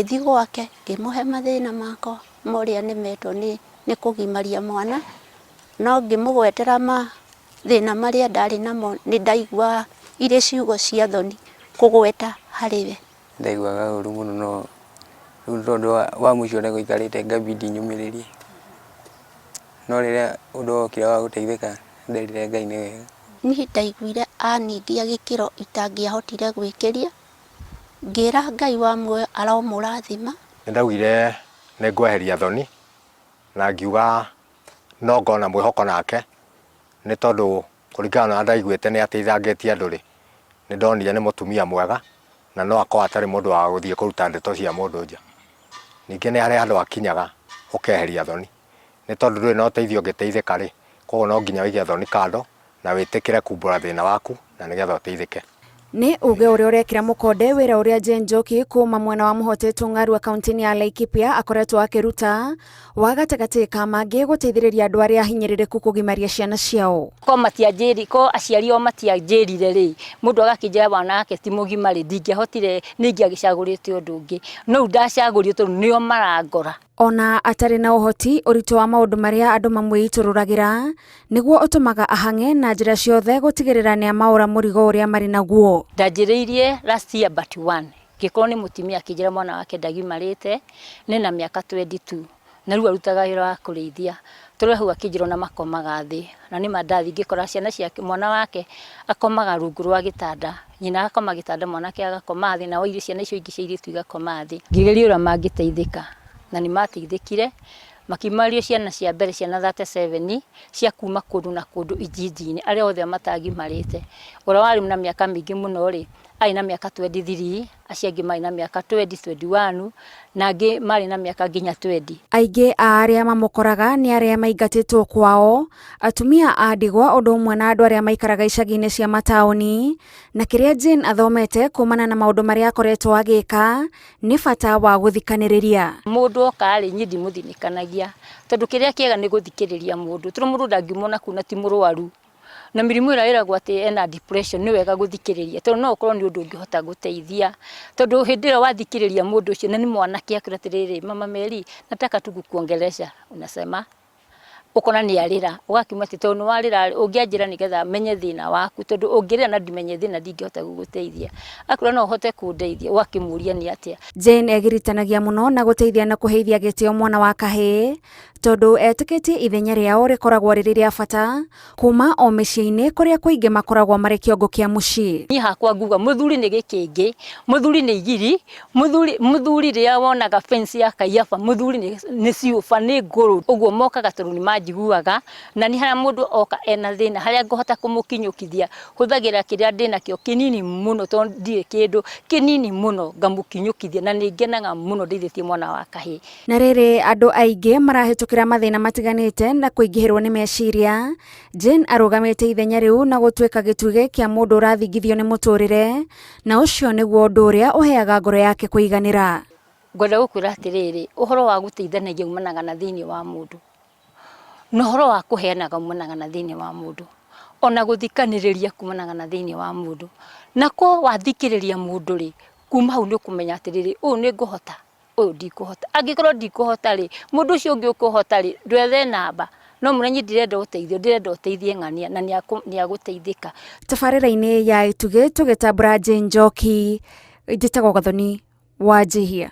Ngĩthiĩ gwake ngĩmũhe mathĩna makwa ma ũrĩa nĩmetwo nĩ kũgimaria mwana, no ngĩmũgwetera mathĩna marĩa ndarĩ namo nĩ ndaiguaga irĩ ciugo cia thoni kũgweta harĩ we. Ndaiguaga ũru mũno no rĩu tondũ wa mũico ũrĩa gũikarĩte ngabidi nyũmĩrĩrie. No rĩrĩa ũndũ wokire wa gũteithĩka nderire Ngai nĩ wega. Niĩ ndaiguire aningia gĩkĩro itangĩahotire gwĩkĩria, ngĩra Ngai wa muoyo aromũrathima. Nĩ ndaugire nĩ ngweheria thoni na ngiuga no ngona mwĩhoko nake nĩ tondũ kũringana na ũrĩa ndaiguĩte nĩ ateithangĩtie andũ rĩ, nĩ ndonire nĩ mũtumia mwega na no akorwo atarĩ mũndũ wa gũthiĩ kũruta ndeto cia mũndũ nja. Ningĩ nĩ harĩ handũ hakinyaga ũkeheria thoni nĩ tondũ ndũrĩ na ũteithio ũngĩteithĩka rĩ, koguo no nginya ũige thoni kando na wĩtĩkĩre kumbũra thĩna waku na nĩgetha ũteithĩke. Nĩ uge ũrĩa ũrekĩra mũkonde wĩra ũrĩa Jane Njoki kuma mwena wa Mũhotetwo Ng'arua kaunti-inĩ ya Laikipia akoretwo akĩruta wa gatagatĩ ka mangĩ gũteithĩrĩria andũ arĩa ahinyĩrĩrĩku kũgimaria ciana ciao. Ko matianjĩri ko aciari o matianjĩrire rĩ, mũndũ agakĩnjĩra mwana wake ti mũgima rĩ, ndingĩahotire nĩ ingĩagĩcagũrĩte ũndũ ũngĩ. No rĩu ndacagũrire tondũ nĩo marangora. Ona atarĩ na ũhoti, ũritũ wa maũndũ marĩa andũ mamwĩitũrũragĩra nĩguo ũtũmaga ahang'e na njĩra ciothe gũtigĩrĩra nĩamaũra mũrigo ũrĩa marĩ naguo. Ndanjĩrĩirie last year but one, ngĩkorwo nĩ mũtumia akĩnjĩra mwana wake ndagimarĩte, nĩ na mĩaka 22, na rĩu arutaga wĩra wa kũrĩithia. Tũrĩ hau akĩnjĩra ona makomaga thĩ, na nĩma ndathiĩ ngĩkora ciana ciake, mwana wake akomaga rungu rwa gĩtanda, nyina agakoma gĩtanda mwanake agakoma thĩ, nao ciana icio ingĩ cia airĩtu igakoma thĩ. Ngĩgeria ũrĩa mangĩteithĩka, na nĩ mateithĩkire, makiumario ciana cia mbere ciana 37 cia kuma kũndũ na kũndũ ijiji-inĩ, arĩa othe matagimarĩte. Ũrĩa warĩ na mĩaka mĩingĩ mũno rĩ, arĩ na mĩaka 23, acio angĩ marĩ na mĩaka 20, 21, na angĩ marĩ na mĩaka nginya 20. Aingĩ a arĩa mamũkoraga nĩ arĩa maingatĩtwo kwao, atumia a ndigwa ũndũ ũmwe na andũ arĩa maikaraga icagi-inĩ cia mataũni, na kĩrĩa Jane athomete kumana na maũndũ marĩa akoretwo agĩka nĩ bata wa gũthikanĩrĩria. Mũndũ oka rĩ, niĩ ndimũthinĩkanagia, tondũ kĩrĩa kĩega nĩ gũthikĩrĩria mũndũ, tondũ mũndũ ndangiuma ona kũu na ti mũrwaru. Na mĩrimũ ĩrĩa ĩragwo atĩ ena depression nĩ wega gũthikĩrĩria tondũ no ũkorwo nĩ ũndũ ũngĩhota gũteithia. Tondũ hĩndĩ ĩrĩa wathikĩrĩria mũndũ ũcio na nĩ mwanake akwĩra atĩrĩrĩ, mama Mary nataka tu kukuongelesha, unasema ũkona nĩ arĩra, ũgakiuma atĩ tondũ nĩ warĩra rĩ, ũngĩanjĩra nĩgetha menye thĩna waku tondũ ũngĩrĩra na ndimenye thĩna ndingĩhota gũgũteithia. Akwĩra no ũhote kũndeithia, ũgakĩmũria nĩ atĩa. Jane egiritanagia mũno na gũteithia na kũheithia gĩtĩo mwana wa kahĩĩ tondũ etĩkĩtie ithenya rĩao rĩkoragwo rĩrĩ rĩa bata kuma o mĩciĩ-inĩ kũrĩa kũingĩ makoragwo marĩ kĩongo kĩa mũciĩ. Niĩ hakwa nguga mũthuri nĩ gĩkĩngĩ, mũthuri nĩ igiri, mũthuri mũthuri rĩrĩa wonaga fence ya Kaiyaba mũthuri nĩ ciũba nĩ ngũrũ. Ũguo mokaga tondũ nĩ manjiguaga na niĩ harĩa mũndũ oka ena thĩna harĩa ngũhota kũmũkinyũkithia hũthagĩra kĩrĩa ndĩnakĩo kĩnini mũno tondũ ndirĩ kĩndũ, kĩnini mũno ngamũkinyũkithia na nĩ ngenaga mũno ndeithĩtie mwana wa kahĩĩ. Na rĩrĩ andũ aingĩ marahĩtũkĩra mathĩna matiganĩte na kũingĩhĩrwo nĩ meciria, Jane arũgamĩte ithenya rĩu na gũtuĩka gĩtugĩ kĩa mũndũ ũrathingithio nĩ mũtũrĩre, na ũcio nĩguo ũndũ ũrĩa ũheaga ngoro yake kũiganĩra. Ngwenda gũkwĩra atĩrĩrĩ, ũhoro wa gũteithanagia umanaga na thĩinĩ wa mũndũ, na ũhoro wa kũheanaga umanaga na thĩinĩ wa mũndũ, ona gũthikanĩrĩria kumanaga na thĩinĩ wa mũndũ. Na ko wathikĩrĩria mũndũ rĩ, kuma hau nĩ ũkũmenya atĩrĩrĩ, ũyũ nĩ ngũhota ũyũ ndikũhota. Angĩkorwo ndikũhota rĩ, mũndũ ũcio ũngĩ ũkũhota rĩ, ndwethe namba, no mũne niĩ ndirenda ũteithio, ndĩrenda ũteithie ng'ania na nĩ agũteithĩka. Tabarĩra-inĩ ya Itugĩ tũgĩtambũra Jane Njoki, njĩtagwo Gathoni wa Njihia.